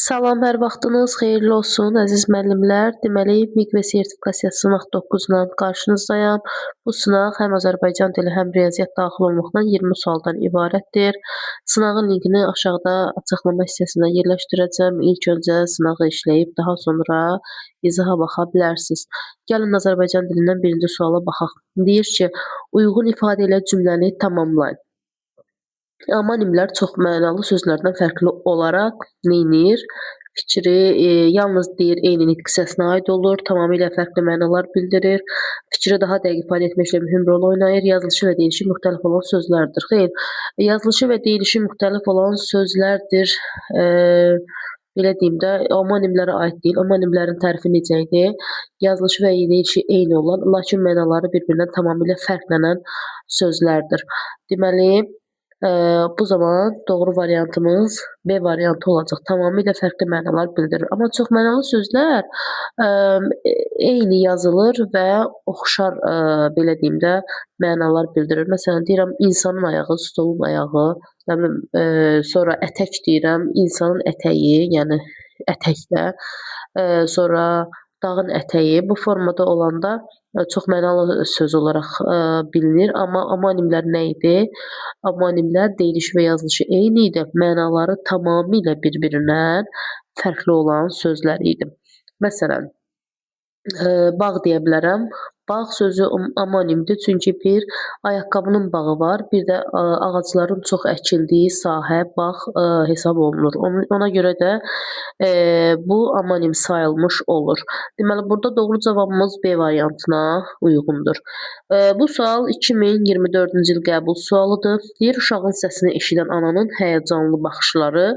Salam, hər vaxtınız xeyirli olsun, əziz müəllimlər. Deməli, MİQ sertifikasiya sınaq 9-la qarşınızdayam. Bu sınaq həm Azərbaycan dili, həm riyaziyyat daxil olmaqla 20 sualdan ibarətdir. Sınağın linkini aşağıda açıqlama hissəsində yerləşdirəcəm. İlk öncə sınağı işləyib, daha sonra izaha baxa bilərsiniz. Gəlin Azərbaycan dilindən birinci suala baxaq. Deyir ki, uyğun ifadə ilə cümləni tamamlayın. Omonimlər çoxmənalı sözlərdən fərqli olaraq neynir? Fikri yalnız deyir eyni nitq hissəsinə aid olur, tamamilə fərqli mənalar bildirir. Fikri daha dəqiq ifadə etməklə mühüm rol oynayır. Yazılışı və deyilişi müxtəlif olan sözlərdir. Xeyr, yazılışı və deyilişi müxtəlif olan sözlərdir. Belə deyim də, omonimlərə aid deyil. Omonimlərin tərifi necə idi? Yazılışı və deyilişi eyni olan, lakin mənaları bir-birindən tamamilə fərqlənən sözlərdir. Deməli, bu zaman doğru variantımız B variantı olacaq. Tamamilə fərqli mənalar bildirir. Amma çoxmənalı sözlər eyni yazılır və oxşar, belə deyim də, mənalar bildirir. Məsələn, deyirəm insanın ayağı, stolun ayağı, nə bilim, sonra ətək deyirəm, insanın ətəyi, yəni ətəkdə, sonra dağın ətəyi. Bu formada olanda çoxmənalı söz olaraq bilinir. Amma omonimlər nə idi? Omonimlər deyilişi və yazılışı eyni idi. Mənaları tamamilə bir-birindən fərqli olan sözlər idi. Məsələn, bağ deyə bilərəm. Bağ sözü omonimdir, çünki bir ayaqqabının bağı var, bir də ağacların çox əkildiyi sahə bağ hesab olunur. Ona görə də bu omonim sayılmış olur. Deməli, burada doğru cavabımız B variantına uyğundur. Bu sual 2024-cü il qəbul sualıdır. Deyir, uşağın səsini eşidən ananın həyəcanlı baxışları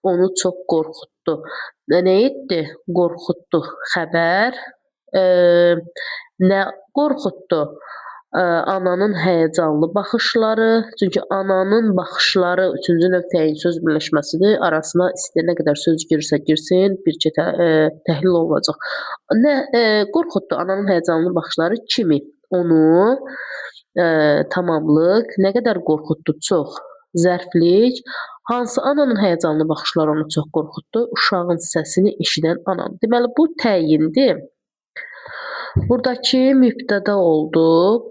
onu çox qorxutdu. Nə etdi? Qorxutdu. Xəbər. Nə qorxutdu? Ananın həyəcanlı baxışları. Çünki ananın baxışları üçüncü növ təyin söz birləşməsidir. Arasına istəyən nə qədər söz girirsə girsin, bircə təhlil olunacaq. Nə qorxutdu? Ananın həyəcanlı baxışları kimi? Onu tamamlıq. Nə qədər qorxutdu? Çox. Zərflik. Hansı ananın həyəcanlı baxışları onu çox qorxutdu? Uşağın səsini eşidən ananın. Deməli, bu təyindir. Buradakı mübtəda oldu,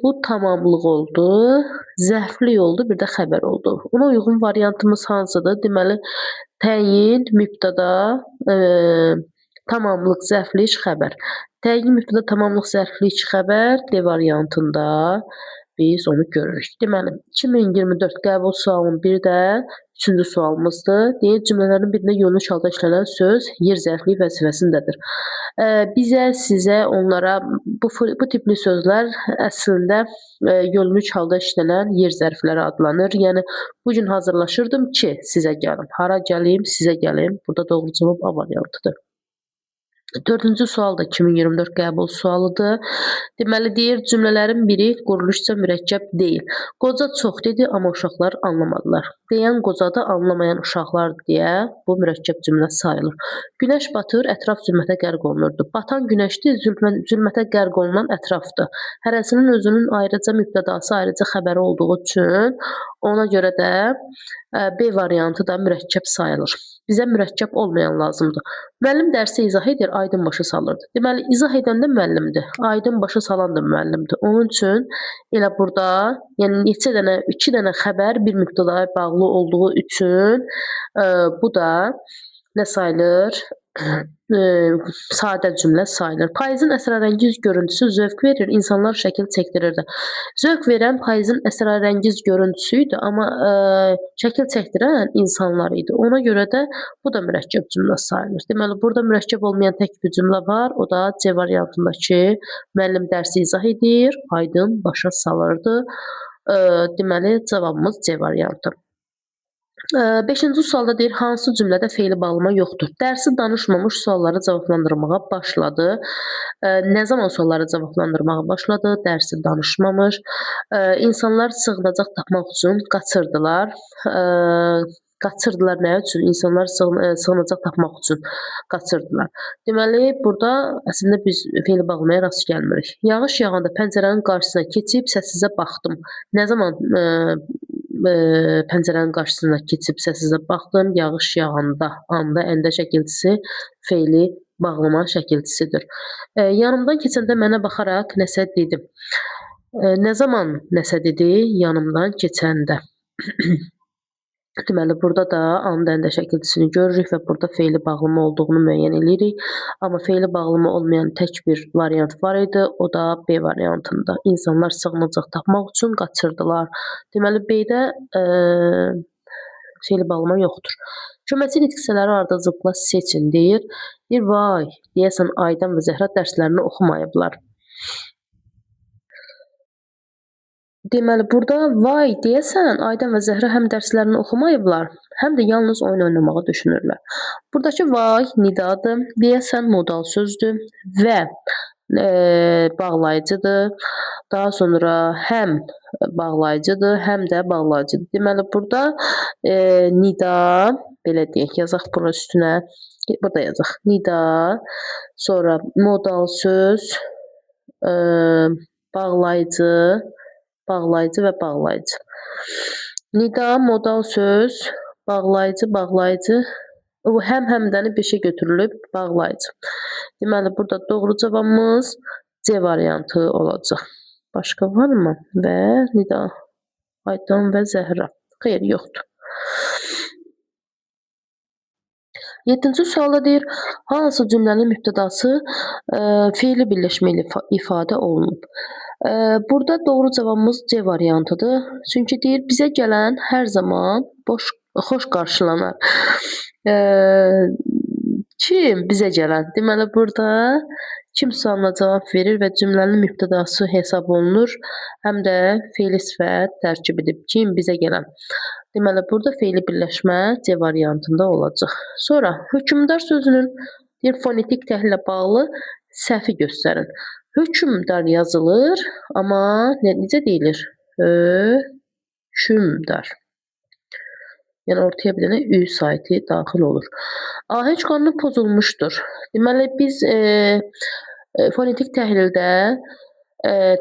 bu tamamlıq oldu, zərflik oldu, bir də xəbər oldu. Ona uyğun variantımız hansıdır? Deməli, təyin, mübtəda, tamamlıq, zərflik, xəbər. Təyin, mübtəda, tamamlıq, zərflik, xəbər D variantında biz onu görürük. Deməli, 2024 qəbul sualının bir də üçüncü sualımızdır. Deyir, cümlələrin birinə yönülüş halda işlənən söz yer zərfliyi vəzifəsindədir. Bizə, sizə, onlara bu tipli sözlər əslində yönülüş halda işlənən yer zərfləri adlanır. Yəni, bu gün hazırlaşırdım ki, sizə gəlim. Hara gəlim, sizə gəlim. Burada doğru cavab A variantıdır. Dördüncü sual da 2024 qəbul sualıdır. Deməli, deyir, cümlələrin biri quruluşca mürəkkəb deyil. Qoca çox dedi, amma uşaqlar anlamadılar. Deyən qocadır, anlamayan uşaqlar deyə bu mürəkkəb cümlə sayılır. Günəş batır, ətraf zülmətə qərq olunurdu. Batan günəşdir, zülmətə qərq olunan ətrafdır. Hərəsinin özünün ayrıca mübtədası, ayrıca xəbəri olduğu üçün ona görə də B variantı da mürəkkəb sayılır. Bizə mürəkkəb olmayan lazımdır. Müəllim dərsi izah edir, aydın başa salırdı. Deməli, izah edən də müəllimdir. Aydın başa salan da müəllimdir. Onun üçün elə burada, yəni neçə dənə, iki dənə xəbər bir mübtədaya bağlı olduğu üçün bu da nə sayılır? Sadə cümlə sayılır. Payızın əsrarəngiz görüntüsü zövq verir, insanlar şəkil çəkdirirdi. Zövq verən payızın əsrarəngiz görüntüsü idi, amma şəkil çəkdirən insanlar idi. Ona görə də bu da mürəkkəb cümlə sayılır. Deməli, burada mürəkkəb olmayan tək bir cümlə var. O da C variantındakı müəllim dərsi izah edir, aydın başa salırdı. Deməli, cavabımız C variantı. Beşinci sualda deyir, hansı cümlədə feili bağlama yoxdur? Dərsi danışmamış sualları cavablandırmağa başladı. Nə zaman sualları cavablandırmağa başladı? Dərsi danışmamış. İnsanlar sığınacaq tapmaq üçün qaçırdılar. Qaçırdılar nə üçün? İnsanlar sığınacaq tapmaq üçün qaçırdılar. Deməli, burada əslində biz feili bağlamaya rast gəlmirik. Yağış yağanda pəncərənin qarşısına keçib səssizə baxdım. Nə zaman Pəncərənin qarşısına keçib səssizcə baxdım. Yağış yağanda, anda, əndə şəkilçisi feili bağlama şəkilçisidir. Yanımdan keçəndə mənə baxaraq nəsə dedim. Nə zaman nəsə dedi? Yanımdan keçəndə. Deməli, burada da anda, əndə şəkilçisini görürük və burada feili bağlama olduğunu müəyyən edirik. Amma feili bağlama olmayan tək bir variant var idi, o da B variantında. İnsanlar sığınacaq tapmaq üçün qaçırdılar. Deməli, B-də feili bağlama yoxdur. Köməkçi nitq hissələri ardıcıllıqla seçin deyir. Deyir, vay, deyəsən Aydan və Zəhra dərslərini oxumayıblar. Deməli, burada vay deyəsən Aydan və Zəhra həm dərslərini oxumayıblar, həm də yalnız oyun oynamağı düşünürlər. Buradakı vay nidadır, deyəsən modal sözdür və bağlayıcıdır. Daha sonra həm bağlayıcıdır, həm də bağlayıcıdır. Deməli, burada nida, belə deyək, yazaq bunun üstünə, burada yazaq. Nida, sonra modal söz, bağlayıcı, bağlayıcı və bağlayıcı. Nida, modal söz, bağlayıcı, bağlayıcı. Bu həm həmdəni bir şey götürülüb, bağlayıcı. Deməli, burada doğru cavabımız C variantı olacaq. Başqa varmı? Və nida, Aydan və Zəhra. Xeyr, yoxdur. 7-ci sualda deyir, hansı cümlənin mübtədası feili birləşmə ilə ifadə olunub? Burada doğru cavabımız C variantıdır. Çünki deyir, bizə gələn hər zaman xoş qarşılanar. Kim bizə gələn? Deməli, burada kim sualına cavab verir və cümlənin mübtədası hesab olunur, həm də feili sifət tərkib edib. Kim bizə gələn? Deməli, burada feili birləşmə C variantında olacaq. Sonra, hökmdar sözünün deyir, fonetik təhlillə bağlı səhvi göstərin. Hökmdar yazılır, amma necə deyilir? Hökmdar. Yəni, ortaya bir dənə ü saiti daxil olur. Ahenk qanunu pozulmuşdur. Deməli, biz fonetik təhlildə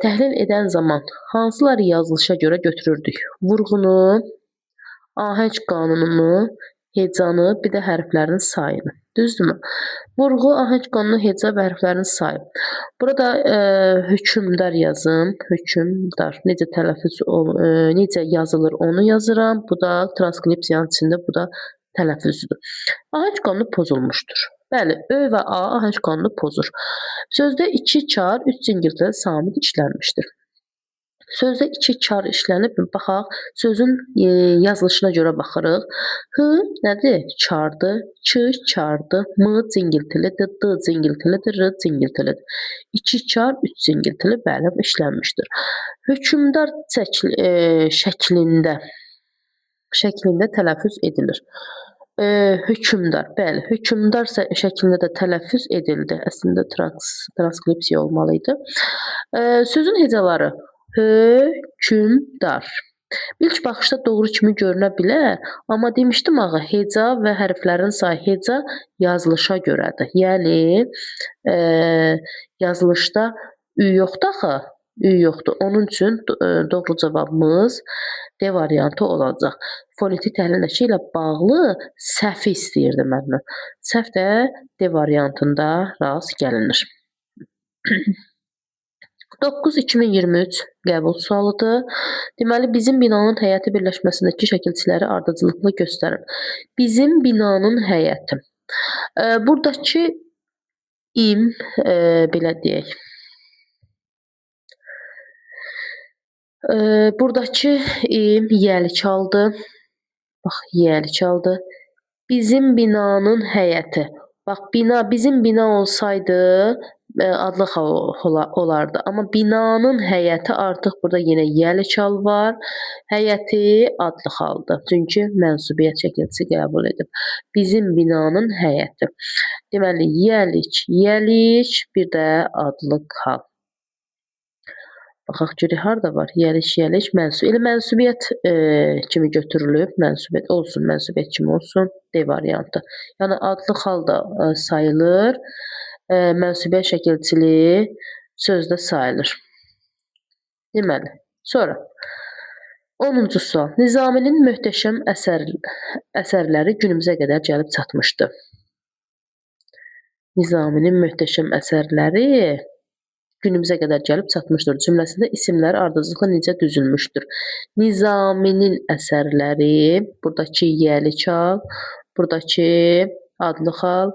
təhlil edən zaman hansıları yazılışa görə götürürdük? Vurğunu, ahenk qanununu, hecanı, bir də hərflərin sayını. Düzdürmü? Vurğu, ahenk qanunu, heca və hərflərin sayı. Burada hökmdar yazım. Hökmdar. Necə tələffüz, necə yazılır onu yazıram. Bu da transkripsiyanın içində, bu da tələffüzdür. Ahenk qanunu pozulmuşdur. Bəli, Ö və A ahenk qanunu pozur. Sözdə 2 kar, 3 cingiltili samit işlənmişdir. Sözdə 2 kar işlənib, baxaq, sözün yazılışına görə baxırıq. H nədir? Kardır, K kardır, M cingiltilidir, D cingiltilidir, R cingiltilidir. 2 kar, 3 cingiltili, bəli, işlənmişdir. Hökmdar şəklində tələffüz edilir. Hökmdar, bəli, hökmdar şəklində də tələffüz edildi. Əslində transkripsiya olmalı idi. Sözün hecaları hökmdar. İlk baxışda doğru kimi görünə bilər, amma demişdim ağı, heca və hərflərin sayı heca yazılışa görədir. Yəni, yazılışda ü yoxdur axı, ü yoxdur. Onun üçün doğru cavabımız D variantı olacaq. Fonetik təhlil ilə bağlı səhvi istəyirdi məndən. Səhv də D variantında rast gəlinir. 9-2023 qəbul sualıdır. Deməli, bizim binanın həyəti birləşməsindəki şəkilçiləri ardıcıllıqla göstərin. Bizim binanın həyəti. Buradakı im, belə deyək. Buradakı im yəlik aldı. Bax, yəlik aldı. Bizim binanın həyəti. Bax, bizim bina olsaydı, adlı olardı. Amma binanın həyəti artıq burada yenə yəlik hal var. Həyəti adlı haldır. Çünki mənsubiyyət şəkilçisi qəbul edib. Bizim binanın həyəti. Deməli, yəlik, yəlik, bir də adlıq hal. Baxaq görək harda var? Yəlik, yəlik, mənsub. Elə mənsubiyyət kimi götürülüb. Mənsubiyyət olsun, mənsubiyyət kimi olsun. D variantı. Yəni, adlıq hal da sayılır. Mənsubiyyət şəkilçiliyi sözdə sayılır. Deməli, sonra 10-cu sual. Nizaminin möhtəşəm əsərləri günümüzə qədər gəlib çatmışdı. Nizaminin möhtəşəm əsərləri günümüzə qədər gəlib çatmışdır. Cümləsində isimlər ardıcıllıqla necə düzülmüşdür? Nizaminin əsərləri, buradakı yiyəlik hal, buradakı adlıq hal,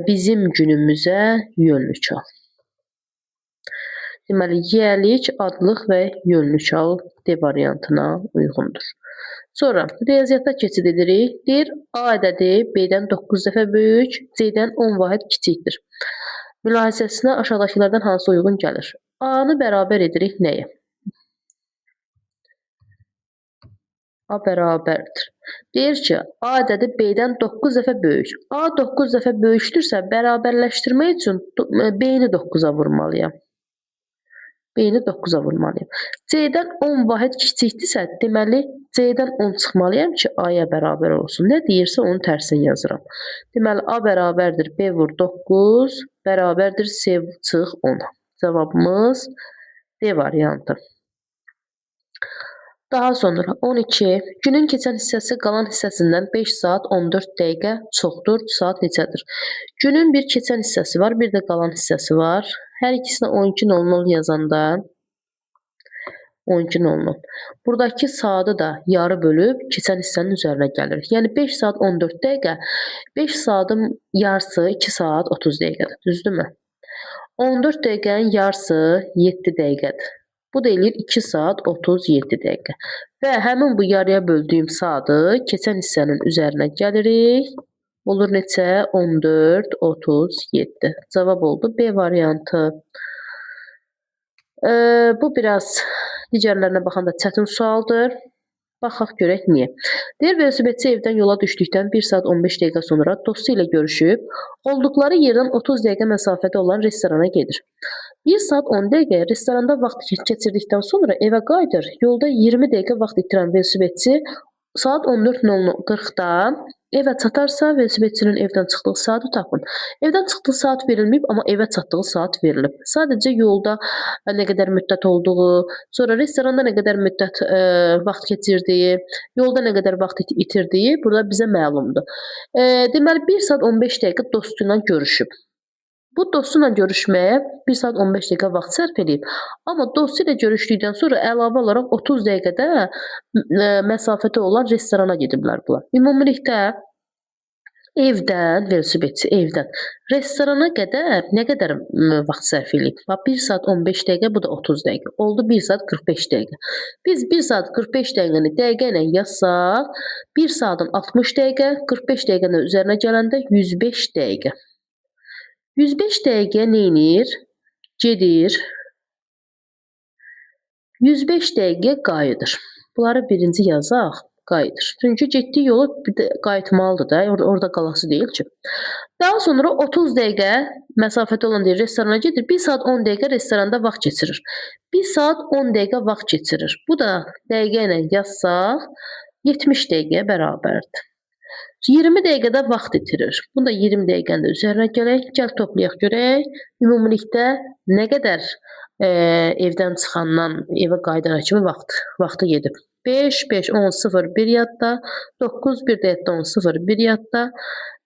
bizim günümüzə yönlük hal. Deməli, yiyəlik, adlıq və yönlük hal D variantına uyğundur. Sonra riyaziyyata keçid edirik. Deyir, A ədədi B-dən 9 dəfə böyük, C-dən 10 vahid kiçikdir. Mülahizəsinə aşağıdakılardan hansı uyğun gəlir? A-nı bərabər edirik nəyə? A bərabərdir. Deyir ki, A ədədi B-dən 9 dəfə böyük. A 9 dəfə böyükdürsə, bərabərləşdirmək üçün B-ni 9-a vurmalıyam. B-ni 9-a vurmalıyam. C-dən 10 vahid kiçikdirsə, deməli C-dən 10 çıxmalıyam ki, A-ya bərabər olsun. Nə deyirsə onun tərsini yazıram. Deməli, A bərabərdir B vur 9, bərabərdir C çıx 10. Cavabımız D variantı. Daha sonra 12. Günün keçən hissəsi qalan hissəsindən 5 saat 14 dəqiqə çoxdur. Saat neçədir? Günün bir keçən hissəsi var, bir də qalan hissəsi var. Hər ikisinə 12:00 yazanda 12:00. Buradakı saatı da yarı bölüb keçən hissənin üzərinə gəlirik. Yəni 5 saat 14 dəqiqə, 5 saatın yarısı 2 saat 30 dəqiqədir. Düzdürmü? 14 dəqiqənin yarısı 7 dəqiqədir. Bu da eləyir 2 saat 37 dəqiqə. Və həmin bu yarıya böldüyüm saatı keçən hissənin üzərinə gəlirik. Olur neçə? 14:37. Cavab oldu B variantı. Bu biraz digərlərinə baxanda çətin sualdır. Baxaq görək niyə. Deyir, velosipedçi evdən yola düşdükdən 1 saat 15 dəqiqə sonra dostu ilə görüşüb, olduqları yerdən 30 dəqiqə məsafədə olan restorana gedir. 1 saat 10 dəqiqə restoranda vaxt keçirdikdən sonra evə qayıdır. Yolda 20 dəqiqə vaxt itirən velosipedçi saat 14:40-da evə çatarsa, velosipedçinin evdən çıxdığı saatı tapın. Evdən çıxdığı saat verilməyib, amma evə çatdığı saat verilib. Sadəcə yolda nə qədər müddət olduğu, sonra restoranda nə qədər müddət vaxt keçirdiyi, yolda nə qədər vaxt itirdiyi burada bizə məlumdur. Deməli, 1 saat 15 dəqiqə dostu ilə görüşüb. Bu dostu ilə görüşməyə 1 saat 15 dəqiqə vaxt sərf eləyib. Amma dostu ilə görüşdükdən sonra əlavə olaraq 30 dəqiqədə məsafədə olan restorana gediblər bunlar. Ümumilikdə evdən, velosipedçi evdən restorana qədər nə qədər vaxt sərf eləyib? Bax, 1 saat 15 dəqiqə, bu da 30 dəqiqə. Oldu 1 saat 45 dəqiqə. Biz 1 saat 45 dəqiqəni dəqiqə ilə yazsaq, 1 saatın 60 dəqiqə, 45 dəqiqənin üzərinə gələndə 105 dəqiqə. 105 dəqiqə neynir? Gedir. 105 dəqiqə qayıdır. Bunları birinci yazaq, qayıdır. Çünki getdiyi yolu bir də qayıtmalıdır da, orada qalası deyil ki. Daha sonra 30 dəqiqə məsafədə olan deyir, restorana gedir. 1 saat 10 dəqiqə restoranda vaxt keçirir. 1 saat 10 dəqiqə vaxt keçirir. Bu da dəqiqə ilə yazsaq 70 dəqiqəyə bərabərdir. 20 dəqiqədə vaxt itirir. Bunu da 20 dəqiqənin də üzərinə gələk. Gəl toplayaq görək. Ümumilikdə nə qədər evdən çıxandan evə qayıdana kimi vaxtı gedib. 5, 5, 10, 0, 1 yadda, 9, 1 də yadda 10, 0, 1 yadda,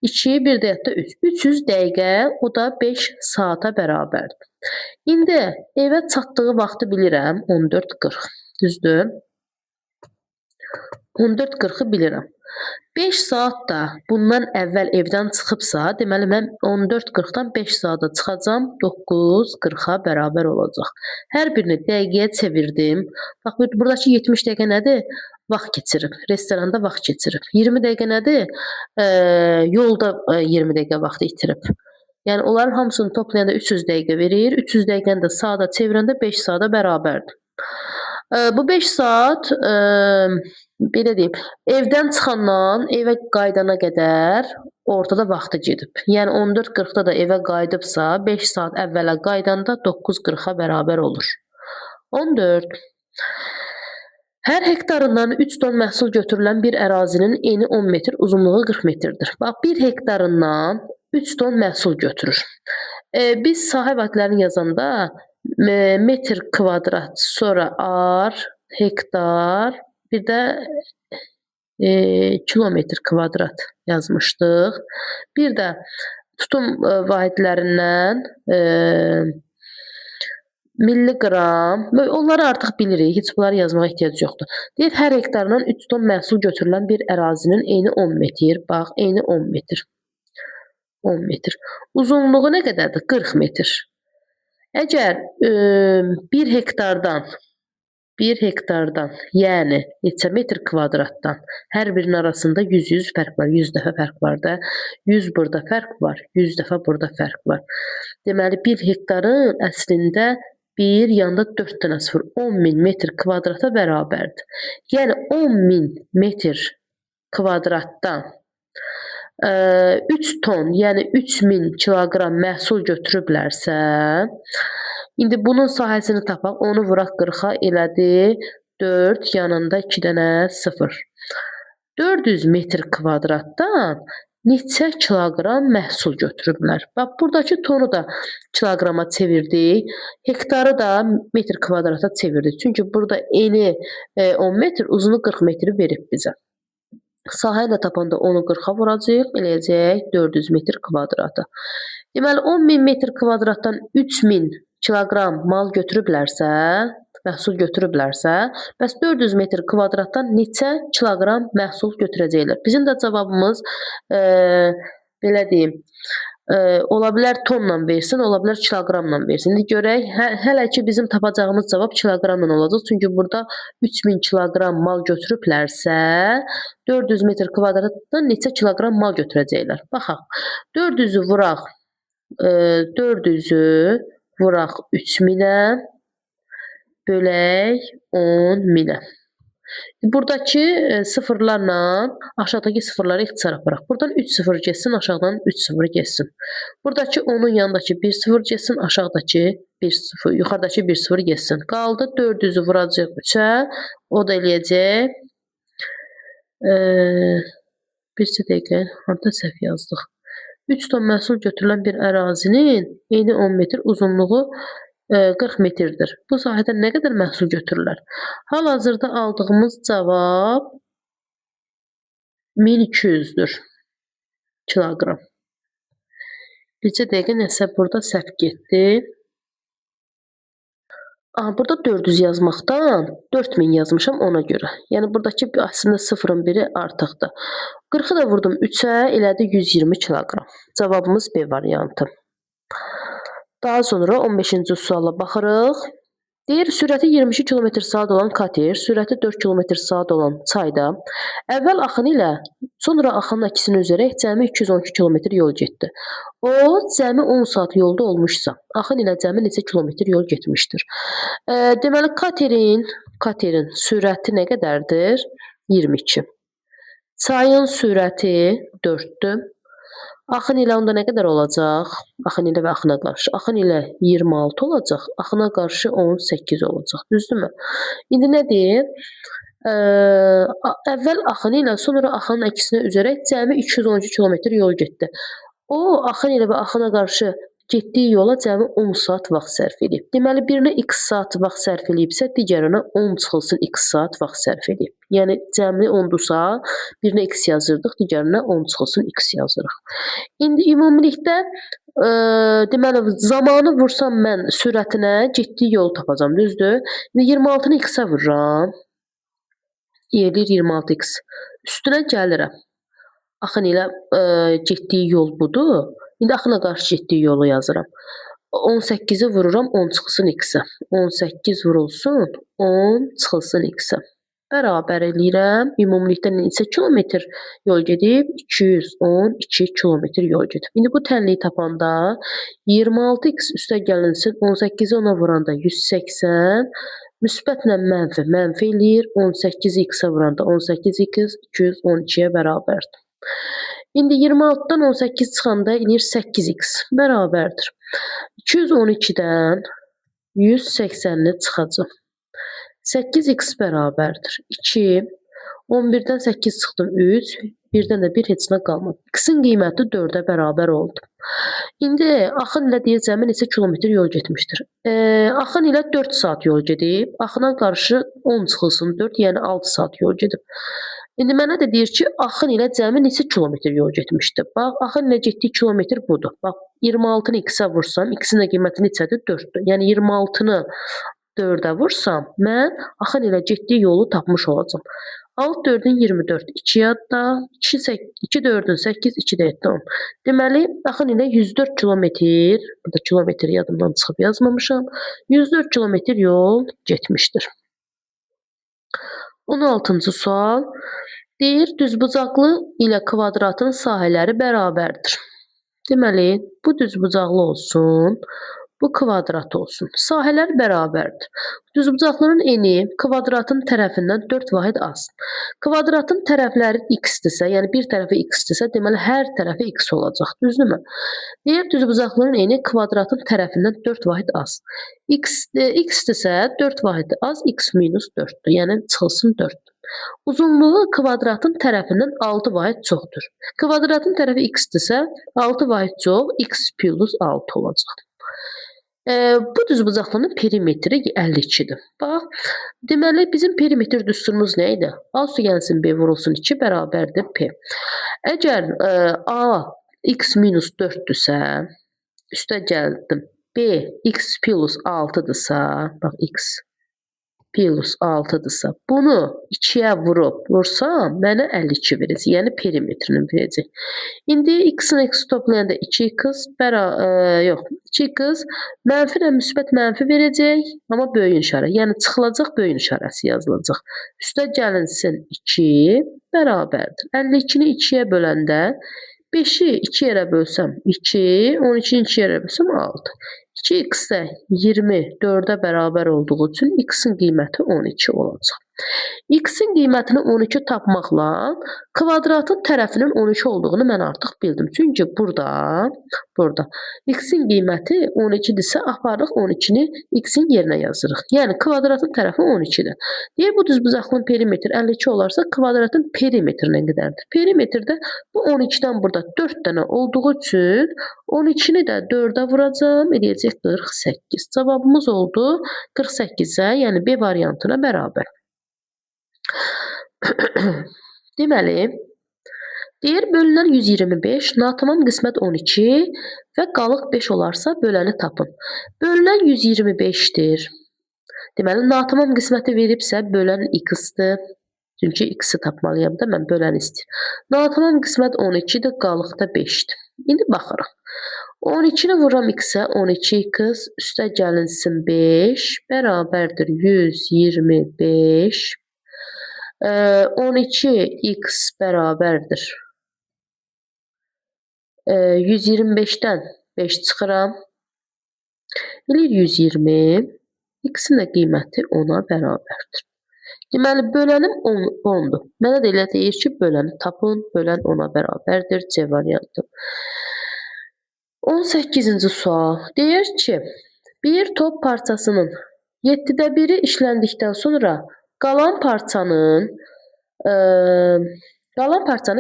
2, 1 də yadda 3. 300 dəqiqə, o da 5 saata bərabərdir. İndi evə çatdığı vaxtı bilirəm, 14:40. Düzdür? 14:40-ı bilirəm. 5 saat da bundan əvvəl evdən çıxıbsa, deməli mən 14:40-dan 5 saata çıxacam, 9:40-a bərabər olacaq. Hər birini dəqiqəyə çevirdim. Bax, buradakı 70 dəqiqə nədir? Vaxt keçirib, restoranda vaxt keçirib. 20 dəqiqə nədir? Yolda 20 dəqiqə vaxt itirib. Yəni, onların hamısını toplayanda 300 dəqiqə verir. 300 dəqiqəni də saata çevirəndə 5 saata bərabərdir. Bu 5 saat, belə deyim, evdən çıxandan evə qayıdana qədər ortada vaxtı gedib. Yəni 14:40-da da evə qayıdıbsa, 5 saat əvvələ qayıdanda 9:40-a bərabər olur. 14. Hər hektarından 3 ton məhsul götürülən bir ərazinin eni 10 metr, uzunluğu 40 metrdir. Bax, bir hektarından 3 ton məhsul götürür. Biz sahə vahidlərini yazanda metr kvadrat, sonra ar, hektar, bir də kilometr kvadrat yazmışdıq. Bir də tutum vahidlərindən milliqram, onları artıq bilirik, heç bunları yazmağa ehtiyac yoxdur. Deyir, hər hektarından 3 ton məhsul götürülən bir ərazinin eni 10 metr. Bax, eni 10 metr. 10 metr. Uzunluğu nə qədərdir? 40 metr. Əgər 1 hektardan, 1 hektardan, yəni neçə metr kvadratdan, hər birinin arasında 100-100 fərq var, 100 dəfə fərq var da, 100 burada fərq var, 100 dəfə burada fərq var. Deməli, 1 hektarın əslində 1 yanında 4 dənə 0, 10.000 metr kvadrata bərabərdir. Yəni 10.000 metr kvadratdan 3 ton, yəni 3000 kiloqram məhsul götürüblərsə, indi bunun sahəsini tapaq, onu vuraq 40-a, elədi 4, yanında 2 dənə 0. 400 metr kvadratdan neçə kiloqram məhsul götürüblər? Bax, buradakı tonu da kiloqrama çevirdik, hektarı da metr kvadrata çevirdik. Çünki burada eni 10 metr, uzunu 40 metri verib bizə. Sahəni də tapanda onu 40-a vuracağıq, eləyəcək 400 metr kvadrata. Deməli, 10.000 metr kvadratdan 3000 kiloqram mal götürüblərsə, məhsul götürüblərsə, bəs 400 metr kvadratdan neçə kiloqram məhsul götürəcəklər? Bizim də cavabımız, belə deyim, ola bilər tonla versin, ola bilər kiloqramla versin. İndi görək, hələ ki bizim tapacağımız cavab kiloqramla olacaq. Çünki burada 3000 kiloqram mal götürüblərsə, 400 metr kvadratdan neçə kiloqram mal götürəcəklər? Baxaq, 400-ü vuraq, 400-ü vuraq 3000-ə, bölək 10.000-ə. Buradakı sıfırlarla aşağıdakı sıfırları ixtisar aparaq. Buradan 3 sıfır getsin, aşağıdan 3 sıfır getsin. Buradakı 10-un yanındakı 1 sıfır getsin, aşağıdakı 1 sıfır, yuxarıdakı 1 sıfır getsin. Qaldı 400-ü vuracaq 3-ə, o da eləyəcək. Bircə dəqiqə, harada səhv yazdıq. 3 ton məhsul götürülən bir ərazinin eni 10 metr, uzunluğu 40 metrdir. Bu sahədə nə qədər məhsul götürürlər? Hal-hazırda aldığımız cavab 1200-dür kiloqram. Bircə dəqiqə, nəsə burada səhv getdi. Aha, burada 400 yazmaqdan 4000 yazmışam ona görə. Yəni buradakı əslində sıfırın biri artıqdır. 40-ı da vurdum 3-ə, elədi 120 kiloqram. Cavabımız B variantı. Daha sonra 15-ci suala baxırıq. Deyir, sürəti 22 km saat olan kater, sürəti 4 km saat olan çayda əvvəl axın ilə, sonra axının əksinə üzərək cəmi 212 km yol getdi. O, cəmi 10 saat yolda olmuşsa, axın ilə cəmi neçə kilometr yol getmişdir? Deməli, katerin sürəti nə qədərdir? 22. Çayın sürəti 4-dür. Axın ilə onda nə qədər olacaq? Axın ilə və axına qarşı. Axın ilə 26 olacaq, axına qarşı 18 olacaq. Düzdürmü? İndi nə deyir? Əvvəl axın ilə, sonra axının əksinə üzərək cəmi 212 kilometr yol getdi. O, axın ilə və axına qarşı getdiyi yola cəmi 10 saat vaxt sərf edib. Deməli, birinə x saat vaxt sərf edibsə, digərinə 10 çıxılsın x saat vaxt sərf edib. Yəni, cəmi 10-dursa, birinə x yazırdıq, digərinə 10 çıxılsın x yazırıq. İndi ümumilikdə, deməli, zamanı vursam mən sürətinə getdiyi yolu tapacam, düzdür? İndi 26-nı x-ə vururam. Eləyir 26x. Üstünə gəlirəm. Axın ilə getdiyi yol budur. İndi axına qarşı getdiyi yolu yazıram. 18-i vururam 10 çıxılsın x-ə. 18 vurulsun 10 çıxılsın x-ə. Bərabər eləyirəm. Ümumilikdə neçə kilometr yol gedib? 212 kilometr yol gedib. İndi bu tənliyi tapanda 26x üstə gəlinsin. 18-i ona vuranda 180. Müsbətlə mənfi mənfi eləyir. 18-i x-ə vuranda 18x 212-yə bərabərdir. İndi 26-dan 18 çıxanda eləyir 8x bərabərdir. 212-dən 180-ni çıxacaq. 8x bərabərdir. 2, 11-dən 8 çıxdım 3, 1-dən də 1 heç nə qalmadı. X-in qiyməti 4-ə bərabər oldu. İndi axın ilə deyir cəmi neçə kilometr yol getmişdir? Axın ilə 4 saat yol gedib. Axına qarşı 10 çıxılsın 4, yəni 6 saat yol gedib. İndi mənə də deyir ki, axın ilə cəmi neçə kilometr yol getmişdir? Bax, axın ilə getdiyi kilometr budur. Bax, 26-nı x-ə vursam, x-in də qiyməti neçədir? 4-dür. Yəni 26-nı 4-ə vursam, mən axın ilə getdiyi yolu tapmış olacağam. 6 4-ün 24, 2 yadda, 2 4-ün 8, 2 də 7, 10. Deməli, axın ilə 104 kilometr, burada kilometr yadımdan çıxıb yazmamışam, 104 kilometr yol getmişdir. 16-cı sual. Deyir, düzbucaqlı ilə kvadratın sahələri bərabərdir. Deməli, bu düzbucaqlı olsun, bu kvadrat olsun. Sahələr bərabərdir. Düzbucaqlının eni kvadratın tərəfindən 4 vahid az. Kvadratın tərəfləri x-dirsə, yəni bir tərəfi x-dirsə, deməli hər tərəfi x olacaq. Düzdürmü? Deyir, düzbucaqlının eni kvadratın tərəfindən 4 vahid az. X-dirsə 4 vahid az, x minus 4-dür. Yəni çıxılsın 4. Uzunluğu kvadratın tərəfindən 6 vahid çoxdur. Kvadratın tərəfi x-dirsə, 6 vahid çox, x plus 6 olacaq. Bu düzbucaqlının perimetri 52-dir. Bax, deməli, bizim perimetr düsturumuz nə idi? A üstə gəlsin B vurulsun 2 bərabərdir P. Əgər A x minus 4-dürsə, üstə gəldim, B x plus 6-dırsa, bax, x plus 6-dırsa, bunu 2-yə vurub vursam, mənə 52 verəcək. Yəni perimetrini verəcək. İndi x-in x toplayanda 2x, 2x mənfi ilə müsbət mənfi verəcək, amma böyüyün işarə. Yəni çıxılacaq böyüyün işarəsi yazılacaq. Üstə gəlinsin 2 bərabərdir. 52-ni 2-yə böləndə 5-i 2 yerə bölsəm 2, 12-ni 2 yerə bölsəm 6. 2x də 24-ə bərabər olduğu üçün x-in qiyməti 12 olacaq. X-in qiymətini 12 tapmaqla kvadratın tərəfinin 12 olduğunu mən artıq bildim. Çünki burada x-in qiyməti 12-dirsə aparıq 12-ni x-in yerinə yazırıq. Yəni kvadratın tərəfi 12-dir. Deyir, bu düzbucaqlının perimetri 52 olarsa kvadratın perimetri nə qədərdir? Perimetrdə bu 12-dən burada 4 dənə olduğu üçün 12-ni də 4-ə vuracağam, eləyəcək 48. Cavabımız oldu 48-ə, yəni B variantına bərabər. Deməli, deyir, bölünən 125, natamam qismət 12 və qalıq 5 olarsa böləni tapın. Bölünən 125-dir. Deməli, natamam qisməti veribsə bölən x-dir. Çünki x-i tapmalıyam da, mən böləni istəyirəm. Natamam qismət 12-dir, qalıq da 5-dir. İndi baxırıq. 12-ni vuram x-ə, 12x, üstə gəlinsin 5, bərabərdir 125. 12x bərabərdir 125-dən 5 çıxıram. Eləyir 120. X-in də qiyməti 10-a bərabərdir. Deməli, bölənim 10-dur. Mənə də elə deyir ki, böləni tapın. Bölən 10-a bərabərdir. C variantı. 18-ci sual. Deyir ki, bir top parçasının 7-də 1-i işləndikdən sonra qalan parçanı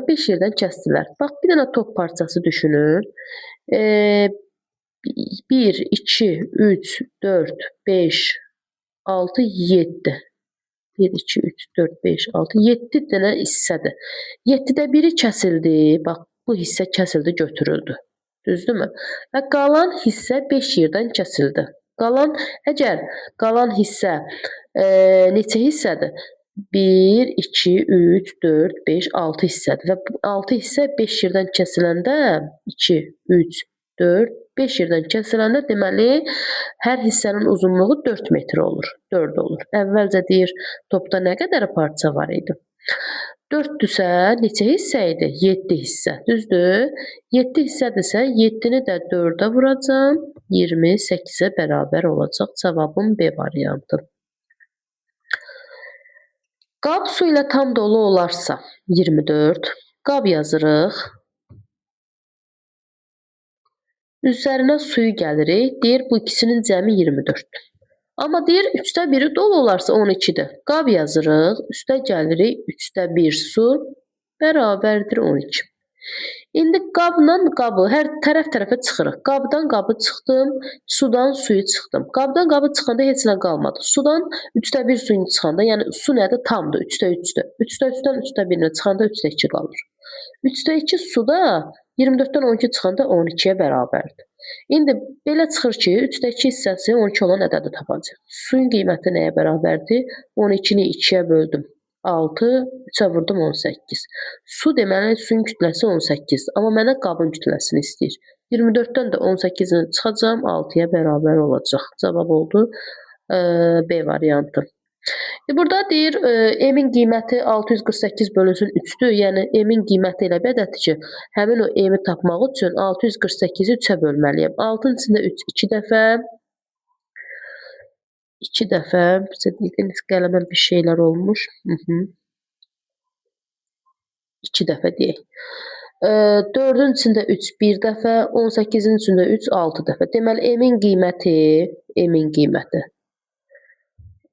5 yerdən kəsdilər. Bax, bir dənə top parçası düşünün. 1, 2, 3, 4, 5, 6, 7. 1, 2, 3, 4, 5, 6, 7 dənə hissədir. 7-də 1-i kəsildi. Bax, bu hissə kəsildi, götürüldü. Düzdürmü? Və qalan hissə 5 yerdən kəsildi. Əgər qalan hissə neçə hissədir? 1, 2, 3, 4, 5, 6 hissədir. Və bu 6 hissə 5 yerdən kəsiləndə 2, 3, 4, 5 yerdən kəsiləndə deməli hər hissənin uzunluğu 4 metr olur. 4 olur. Əvvəlcə deyir topda nə qədər parça var idi? 4-dürsə neçə hissə idi? 7 hissə. Düzdür? 7 hissədirsə 7-ni də 4-ə vuracağam. 28-ə bərabər olacaq. Cavabım B variantı. Qab su ilə tam dolu olarsa 24. Qab yazırıq. Üzərinə suyu gəlirik. Deyir bu ikisinin cəmi 24. Amma deyir 3-də 1-i dolu olarsa 12-dir. Qab yazırıq. Üstə gəlirik 3-də 1 su bərabərdir 12. İndi qabla qabı hər tərəf tərəfə çıxırıq. Qabdan qabı çıxdım, sudan suyu çıxdım. Qabdan qabı çıxanda heç nə qalmadı. Sudan 3də 1 suyunu çıxanda, yəni su nədir? Tamdır, 3də 3-dür. 3də 3-dən 3də 1-nə çıxanda 3də 2 qalır. 3də 2 suda 24-dən 12 çıxanda 12-yə bərabərdir. İndi belə çıxır ki, 3də 2 hissəsi 12 olan ədədi tapacaq. Suyun qiyməti nəyə bərabərdir? 12-ni 2-yə böldüm. 6, 3-ə vurdum 18. Su deməli, suyun kütləsi 18-dir. Amma mənə qabın kütləsini istəyir. 24-dən də 18-ni çıxacağam, 6-ya bərabər olacaq. Cavab oldu B variantı. Burada deyir, M-in qiyməti 648 bölünsün 3-dür. Yəni, M-in qiyməti elə bir ədəddir ki, həmin o M-i tapmaq üçün 648-i 3-ə bölməliyəm. 6-nın içində 3 2 dəfə, 2 dəfə, qələmə bir şeylər olmuş. 2 dəfə deyək. 4-ün içində 3 1 dəfə, 18-in içində 3 6 dəfə. Deməli, M-in qiyməti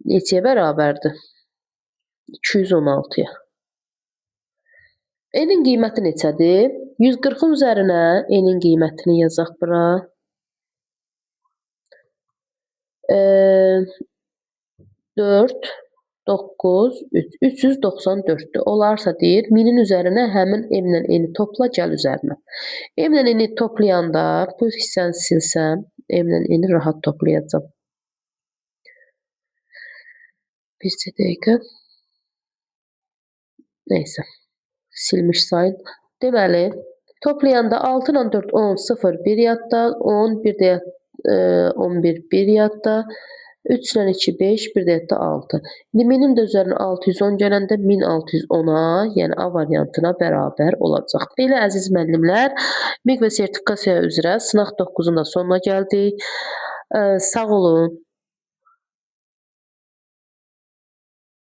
neçəyə bərabərdir? 216-ya. N-in qiyməti neçədir? 140-ın üzərinə N-in qiymətini yazaq bura. 4, 9, 3, 394-dür. Olarsa deyir, 1000-in üzərinə həmin M ilə N-i topla, gəl üzərinə. M ilə N-i toplayanda, bu hissəni silsəm, M ilə N-i rahat toplayacağam. Bircə dəqiqə. Neysə, silmiş sayın. Deməli, toplayanda 6 ilə 4, 10, 0, 1 yadda, 10, 1 də 11, 1 yadda, 3 ilə 2, 5, 1 də yadda 6. İndi 1000-in də üzərinə 610 gələndə 1610-a, yəni A variantına bərabər olacaq. Belə əziz müəllimlər, MİQ və sertifikasiya üzrə sınaq 9-un da sonuna gəldik. Sağ olun.